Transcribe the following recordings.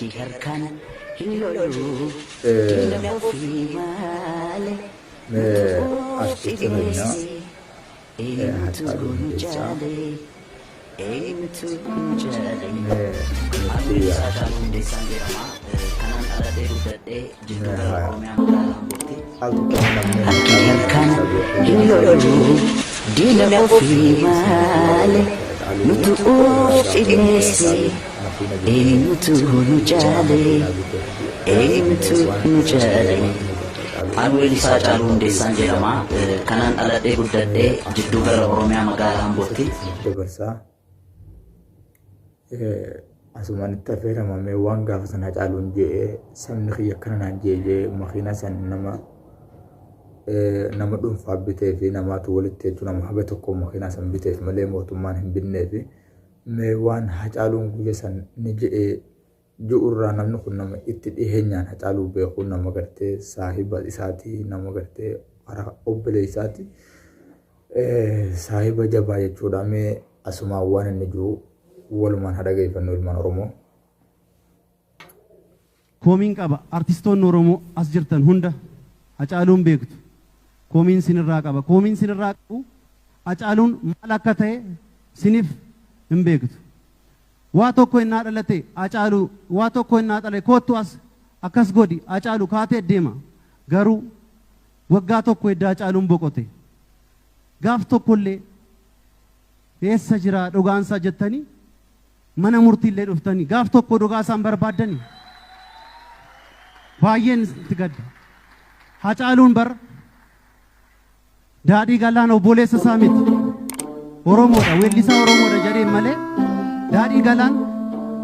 Harki harkaan hin lolu diina ofii maale Mee nutu of artisti keenya xineesse eenyutu Haacaaluu nu Hundeessaa caale eenyutu nu caale. mee Ani nutti Weellisaa yaada. Haacaaluu Hundeessaan jedhama. Kanaan dhaladhee guddadhee Mee jiddugala haa Oromiyaa magaalaa Ambootti. al tokko namni Harki Haacaaluu harkaan Hundeessaa beeku hin nama lolu diina ofii namni maale Haacaaluu nutu irraa of gaafate xineesse Haacaaluun makiina bitee eenyutu nu nama caale makiinaa bitee fi eenyutu waan nu waan caale. inni godhe Haacaaluun Ani Weellisaa Haacaaluu Hundeessaan jedhama. Kanaan dhaladhee guddadhee mee asumaan jiddugala Oromiyaa magaalaa Ambootti. isatti isiniif dabarsaa. Asumaan itti affeeramamee waan gaafa sana Hacaaluun je'ee sabni kiyya akkana naan je'e je'ee makiinaa san nama nama dhuunfaa bitee fi namaatu walitti jechuun nama haga tokko makiinaa san biteef malee mootummaan hin binnee fi mee waan Hacaaluun guyya san ni je'ee ji'urraa namni kun nama itti dhiheenyaan Hacaaluu beeku nama gartee saahiba isaatii nama gartee karaa obboleessaati saahiba jabaa jechuudha mee asumaan waan inni jiru walumaan haa dhageeffannu ilmaan Oromoo. Koomiin qaba artistoonni Oromoo as jirtan hunda Hacaaluun beektu. Koomiin sinirraa qaba. Koomiin sinirraa qabu Hacaaluun maal akka ta'e siniif hin beektu. Waa tokko innaa dhalate Hacaaluu waa tokko innaa dhalate koottu as akkas godhi Hacaaluu kaatee deema. Garuu waggaa tokko edda Hacaaluun boqote. Gaaf tokkollee eessa jira dhugaansaa jettanii mana murtiillee dhuftanii gaaf tokko dhugaa isaan barbaaddanii baay'een itti gadda. Hacaaluun bar daadhii galaan obboleessa isaa miti. Oromoodha weellisaa Oromoodha jedheen malee daadhii galaan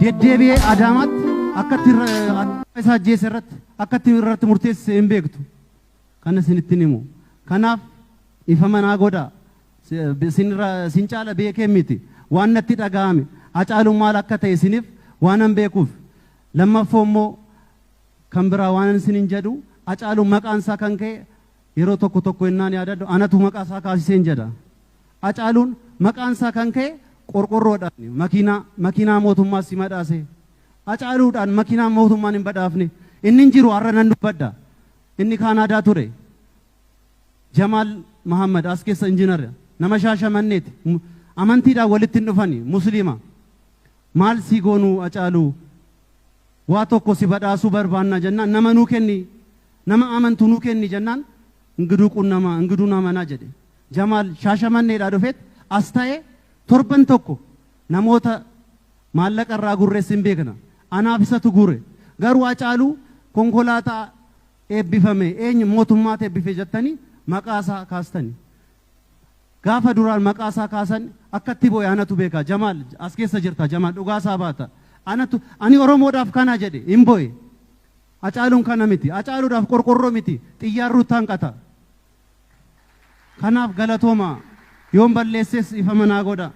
deddeebi'ee Adaamaatti akka itti isaa ajjeese irratti akka itti irratti murteessise hin beektu. Kana isinitti himu. Kanaaf ifa manaa godhaa. Sin caala beekee miti. Waan natti dhaga'ame Hacaaluun maal akka ta'e isiniif waanan beekuuf. Lammaffoo immoo kan biraa waan isinin jedhu Hacaaluun maqaan isaa kan ka'e yeroo tokko tokko innaan yaadadhu anatu maqaa isaa kaasiseen jedha. Hacaaluun maqaan isaa kan ka'e qorqorroodhaan makiinaa makiinaa mootummaa si madhaase. Hacaaluudhaan makiinaa mootummaan hin badhaafne. Inni hin jiru har'a nan dubbadha. Inni Kaanaadaa ture. Jamaal Muhammad as keessa injiinara nama Shaashamanneeti. Amantiidhaan walitti hin dhufani Musliima. Maal si goonuu Hacaaluu waa tokko si badhaasuu barbaanna jennaan nama nuu kenni nama amantu nuu kenni jennaan ingiduu qunnama ingiduu namanaa jedhe. Jamaal Shaashamanneedhaa dhufeet as ta'e torban tokko namoota maallaqa irraa gurrees hin beekna. Anaaf isatu gure. Garuu Hacaaluu konkolaataa eebbifame eenyu mootummaatu eebbife jettanii maqaa isaa kaastani. Gaafa duraan maqaa isaa kaasan akkatti bo'e anatu beeka. Jamaal as keessa jirta Jamaal dhugaa isaa baata. Anatu ani Oromoodhaaf kana jedhe hin bo'e. Hacaaluun kana miti. Hacaaluudhaaf qorqorroo miti. Xiyyaarri hanqata. Kanaaf galatooma yoon balleesses ifa manaa godha.